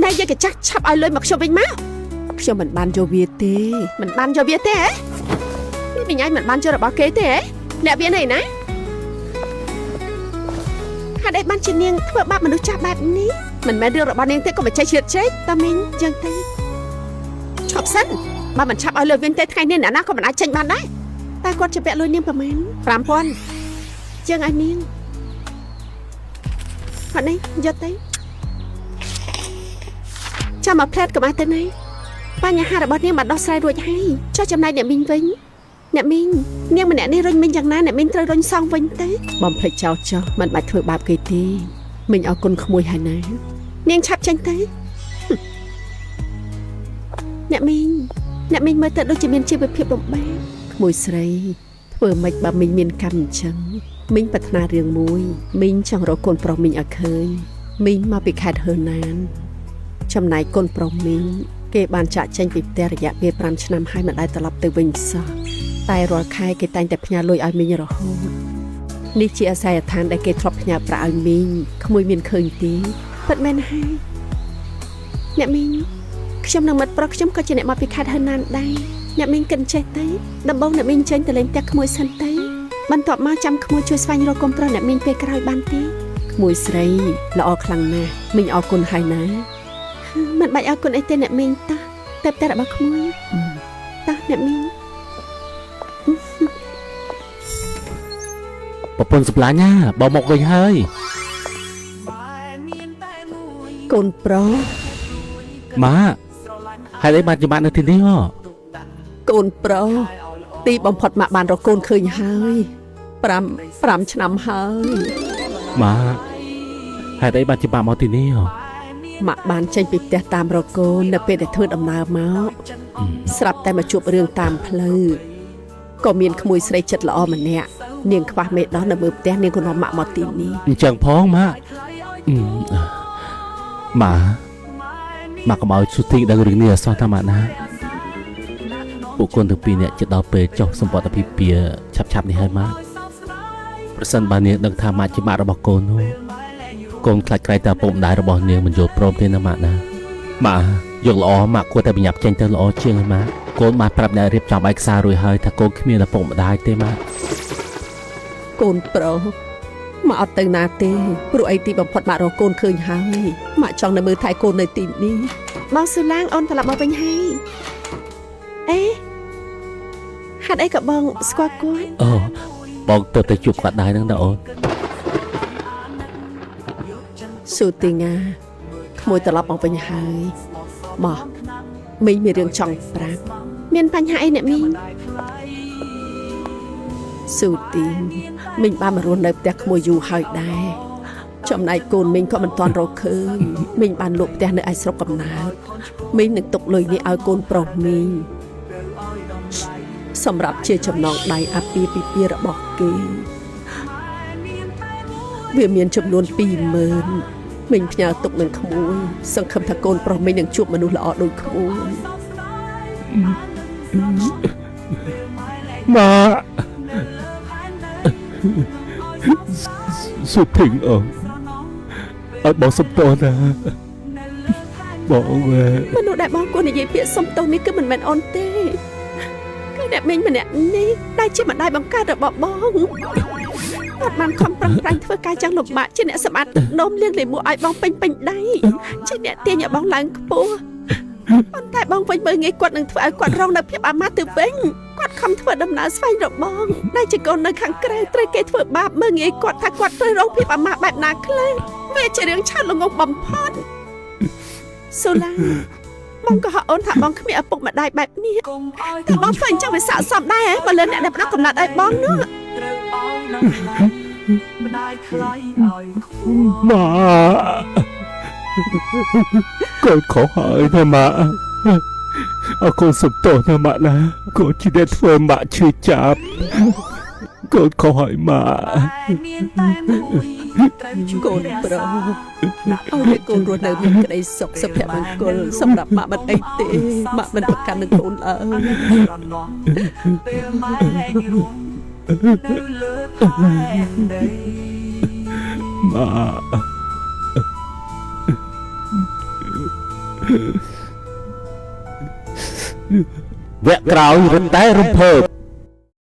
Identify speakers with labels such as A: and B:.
A: ណែយកកចាស់ឆាប់ឲ្យលុយមកខ្ញុំវិញមកខ្ញុំមិនបានយកវាទេមិនបានយកវាទេហ៎នេះមីងឯងមិនបានយករបស់គេទេហ៎អ្នកវានៅឯណាហេតុអីបានជានាងធ្វើបាបមនុស្សចាស់បែបនេះមិនមែនរឿងរបស់នាងទេក៏មិនចេះជ្រៀតជ្រែកតាមីងចឹងទេឈប់សិនបើមិនឆាប់ឲ្យលុយវិញទេថ្ងៃនេះអ្នកណាក៏មិនអាចចេញបានដែរតែគាត់จะពាក់លុយនាងប្រហែល5000ជាងឲ្យនាងអត់នេះយកទៅចាំមកផ្លែតក៏បានទៅណាបញ្ហារបស់នាងបានដោះស្រាយរួចហើយចុះចំណែកអ្នកមីងវិញអ្នកមីងនាងម្នាក់នេះរុញមីងយ៉ាងណាអ្នកមីងត្រូវរុញសងវិញទៅបំភ្លេចចោលចោះមិនបាច់ធ្វើបាបគេទេមីងអរគុណក្មួយហើយណានាងឆាប់ចេញទៅអ្នកមីងអ្នកមីងមើលទៅដូចជាមានជីវភាពលំបាកក្មួយស្រីធ្វើម៉េចបើមីងមានកម្មអញ្ចឹងមីងប្រាថ្នារឿងមួយមីងចង់រកកូនប្រុសមីងឲ្យឃើញមីងមកពីខេត្តហឺណានចំណែកកូនប្រុសមីងគេបានចាក់ចេញពីផ្ទះរយៈពេល5ឆ្នាំហើយមិនដែលត្រឡប់ទៅវិញសោះតែរាល់ខែគេតែងតែផ្ញើលុយឲ្យមីងរហូតនេះជាអាសយដ្ឋានដែលគេធ្លាប់ផ្ញើប្រាក់ឲ្យមីងក្មួយមានឃើញទេពិតមែនហើយអ្នកមីងខ្ញុំនិងមិត្តប្រុសខ្ញុំក៏ជាអ្នកមកពីខេត្តហឺណានដែរអ្នកមីងកិនចេះទេដំបូងអ្នកមីងចេញទៅលេងផ្ទះក្មួយសិនទេបន្ទាប់មកចាំក្មួយជួយស្វែងរកកូនប្រុសអ្នកមីងពេលក្រោយបានទេក្មួយស្រីល្អខ្លាំងណាស់មីងអរគុណហើយណាមិនបាច់អរគុណអីទេអ្នកមីងតោះតែផ្ទះរបស់ក្មួយតោះអ្នកមីង
B: ប្រពន្ធសម្លាញ់ណាបងមកវិញហើយក
A: ូនប្រុស
B: ម៉ាក់ហេតុអីបានជាម៉ាក់នៅទីនេះហ៎
A: កូនប្រុសទីបំផុតម៉ាក់បានរកកូនឃើញហើយ5ឆ្នាំហើយ
B: ម៉ាក់ហេតុអីបានជាម៉ាក់មកទីនេះហ៎
A: ម៉ាក់បានចេញពីផ្ទះតាមរកកូននៅពេលដែលធ្វើដំណើរមកស្រាប់តែមកជួបរឿងតាមផ្លូវក៏មានក្មួយស្រីចិត្តល្អម្នាក់នាងខ្វះមេដោះនៅមើលផ្ទះនាងក៏នាំម៉ាក់មកទីនេះ
B: អញ្ចឹងផងម៉ាក់ម៉ាក់ម៉ាក់កុំឲ្យស៊ូទីងដឹងរឿងនេះអសោះតាម៉ាក់ណាពួកកូនទាំងពីរនាក់ជិតដល់ពេលចុះសម្បត្តិអាពាហ៍ពិពាហ៍ឆាប់ៗនេះហើយម៉ាក់ប្រសិនបើនាងដឹងថាម៉ាក់ជាម៉ាក់របស់កូននោះកូនខ្លាចក្រែងតែឪពុកម្ដាយរបស់នាងមិនយល់ព្រមទេណាម៉ាក់ណាម៉ាក់យកល្អម៉ាក់គួរតែប្រញាប់ចេញទៅល្អជាងហើយម៉ាក់កូនបានប្រាប់អ្នករៀបចំឯកសាររួចហើយថាកូនគ្មានឪពុកម្ដាយទេម៉ាក់
A: កូនប្រុសម៉ាក់អត់ទៅណាទេព្រោះអីទីបំផុតម៉ាក់រកកូនឃើញហើយម៉ាក់ចង់នៅមើលថែកូននៅទីនេះបងស៊ូឡាងអូនត្រឡប់មកវិញហើយអេហេតុអីក៏បងស្គាល់គាត់
B: អូបងទៅជួបគាត់ដែរហ្នឹងណាអូន
A: ស៊ូទីងាក្មួយត្រឡប់មកវិញហើយមកមីងមានរឿងចង់ប្រាប់មានបញ្ហាអីអ្នកមីងស៊ូទីងមីងបានមករស់នៅផ្ទះក្មួយយូរហើយដែរចំណែកកូនមីងក៏មិនទាន់រកឃើញមីងបានលក់ផ្ទះនៅឯស្រុកកំណើតមីងនឹងទុកលុយនេះឲ្យកូនប្រុសមីងសម្រាប់ជាចំណងដៃអាពាហ៍ពិពាហ៍របស់គេវាមានចំនួន20000មីងផ្ញើទុកនឹងក្មួយសង្ឃឹមថាកូនប្រុសមីងនឹងជួបមនុស្សល្អដូចក្មួយ
B: ម៉ាក់សុធីងអូឲ្យបងសុំទោសណាបង
A: មនុស្សដែលបងគួរនិយាយពាក្យសុំទោសនេះគឺមិនមែនអូនទេគឺអ្នកមីងម្នាក់នេះដែលជាម្ដាយបង្កើតរបស់បងគាត់បានខំប្រឹងប្រែងធ្វើការយ៉ាងលំបាកជាអ្នកសម្អាតនោមលាងលាមកឲ្យបងពេញពេញដៃជាអ្នកទាញឲ្យបងឡើងខ្ពស់ប៉ុន្តែបងវិញមើលងាយគាត់នឹងធ្វើឲ្យគាត់រងនៅភាពអាម៉ាស់ទៅវិញគាត់ខំធ្វើដំណើរស្វែងរកបងដែលជាកូននៅខាងក្រៅត្រូវគេធ្វើបាបមើលងាយគាត់ថាគាត់ត្រូវរងភាពអាម៉ាស់បែបណាខ្លះវាជារឿងឆាតល្ងងបំផុតសូឡាបងក៏ហៅអូនថាបងគ្មានឪពុកម្ដាយបែបនេះតែបងធ្វើអញ្ចឹងវាស័ក្តិសមដែរមកលើអ្នកដែលផ្ដល់កំណត់ឲ្យបងនោះ
B: ម៉ាក់កូនខុសហើយណាម៉ាក់អរគុណសុំទោសណាម៉ាក់ណាកូនជាអ្នកធ្វើម៉ាក់ឈឺចាប់កូនខុសហើយម៉ាក់
A: កូនប្រុសឲ្យកូនរស់នៅមានក្តីសុខសុភមង្គលសម្រាប់ម៉ាក់មិនអីទេម៉ាក់មិនប្រកាន់នឹងកូនឡើយ
B: ម៉ាក់ វគ្គក្រោយរឹតតែរំភើប។